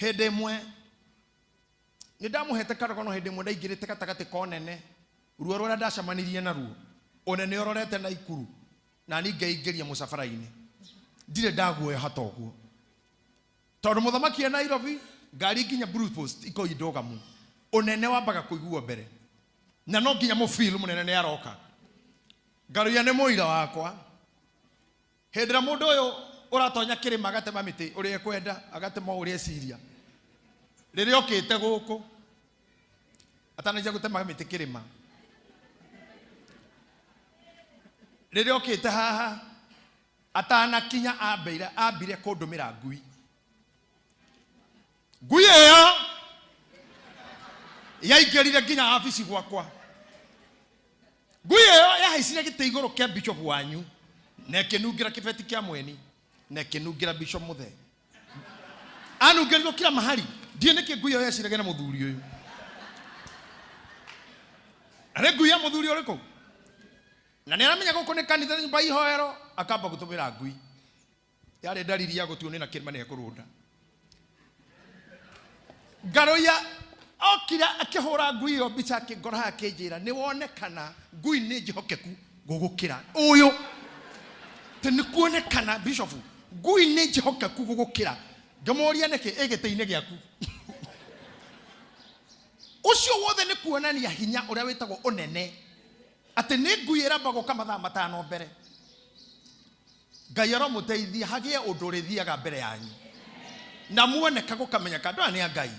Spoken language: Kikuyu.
Hĩndĩ ĩmwe nĩ ndamũhete karogono, hĩndĩ ĩmwe ndaingĩrĩte gatagatĩ ka ũnene, ruo rũrĩa ndacemanirie naruo, ũnene ũrorete na ikuru, na niĩ ngeingĩria mũcabara-inĩ, ndirĩ ndaguoyoha ta ũguo. Tondũ mũthamaki e Nairobi, ngari nginya Blue Post ikoragwo i ndũgamu. Ũnene wambaga kũiguo mbere, na no nginya mũfeel mũnene nĩ aroka. Ngaruiya nĩ mũira wakwa. Hĩndĩ ĩrĩa mũndũ ũyũ ũratonya kĩrĩma agatema mĩtĩ ũrĩa ekwenda, agatema o ũrĩa eciria. Rĩrĩa okĩte gũkũ, atananjia gũtema mĩtĩ kĩrĩma, rĩrĩa okĩte haha, atanakinya ambeire ambire kũndũmĩra ngui. Ngui ĩyo yaingĩrire nginya wabici gwakwa. Ngui ĩyo yahaicire gĩtĩ igũrũ kĩa bishop wanyu na ĩkĩnungĩra kĩbeti kĩa mweni na ĩkĩnungĩra bishop mũthee. Anungĩrirwo kila mahali. Ndiĩ nĩkĩ ngui ĩyo yeciragia na mũthuri ũyũ. Na nĩ ngui ya mũthuri ũrĩkũ? Na nĩ aramenya gũkũ nĩ kanitha nyũmba ya ihoero, akamba gũtũmĩra ngui. Yarĩ ndariri ya gũtuo nĩ na kĩrĩma nĩ ekũrũnda. Ngaroia okire akĩhũra ngui ĩyo mbica akĩngora haha akĩnjĩra nĩ wonekana ngui nĩ njĩhokeku gũgũkĩra ũyũ. Atĩ nĩ kuonekana bishop ngui nĩ njĩhokeku gũgũkĩra. Ngĩmũria nĩkĩ ĩ gĩtĩ-inĩ gĩaku. Ũcio wothe nĩ kuonania hinya ũrĩa wĩtagwo ũnene. Atĩ nĩ ngui ĩramba gũka mathaa matano mbere. Ngai aromũteithia hagĩe ũndũ ũrĩthiaga mbere yanyu na muoneka gũkamenyeka andũ aya nĩ a Ngai.